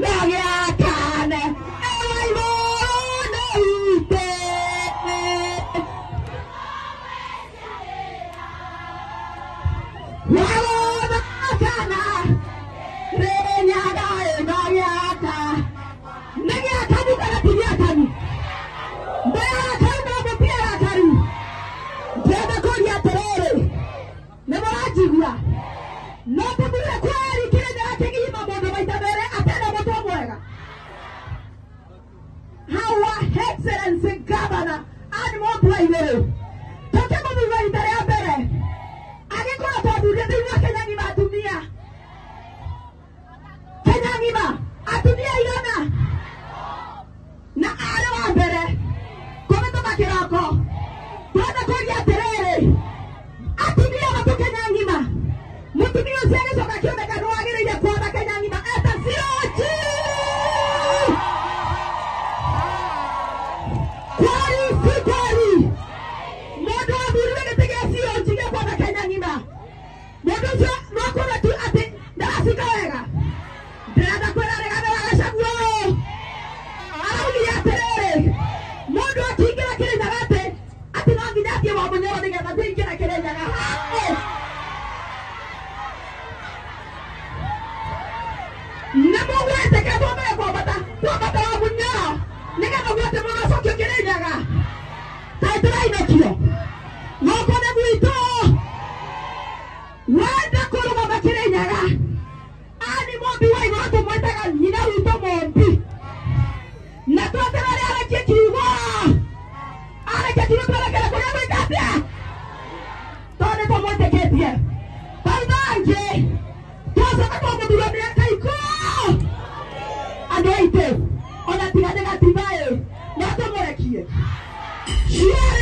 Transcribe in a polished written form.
No gĩakane ewaigũrũ nĩ witũ. Wagũthakana Rĩnyaga ĩno gĩaka nĩ gĩakanu kana ti gĩakanu? Ndĩrakanu no mũtiarakaru. Ndĩrenda kũria atĩrĩrĩ, nĩ mũranjigua? No tũthure kweri Kĩrĩnyaga kĩgima mũndũ maita merĩ atena mũtwe mwega. Our Excellency Governor Anne Mũmbi wa Igũrũ tũkĩmũthura rita rĩa mbere agĩkorwo twathurire thĩinĩ wa Kenya ng'ima atumia Kenya ng'ima atumia igana na arĩ wa mbere kũmĩtũma kĩroko. Twenda kũria atĩrĩrĩ, atumia matũ Kenya ng'ima, mũtumia ũcio agĩcoka akĩoneka nĩ wagĩrĩire kwatha Kenya ng'ima eta COG. Kweli si kweli? Mũndũ wathurire gĩtĩ gĩa COG gĩa kwatha Kenya ng'ima, mũndũ ũcio no kuona tu atĩ ndaracika wega. Ndĩrenda kwĩra Rigathĩ wa Gachagua ũũ, araugire atĩrĩrĩ, mũndũ akĩingĩra Kĩrĩnyaga atĩ no nginya athiĩ wa Mũnyoro nĩgetha tũingĩre Kĩrĩnyaga. Nĩ mũgwĩtĩkĩra twambere kwambata kwambata wa Mũnyoro nĩgetha gwate mũgacokio Kĩrĩnyaga? Kaĩ tũrainũkio gũkũ nĩ gwitũ. Wenda kũrũgama Kĩrĩnyaga, Ani Mũmbi wa Igũrũ tũmwĩtaga nyina witũ Mũmbi, na tweterere arekie kiugo, arekie kiugo twerekere kũrĩa gwĩka atĩa, tondũ nĩ tũmwĩtĩkĩtie. Bau thangĩ twacoka twamũthura mĩaka ikũ andũ aitũ ona tiga nĩ gatiba ĩ no tũmũrekie. Ciarĩ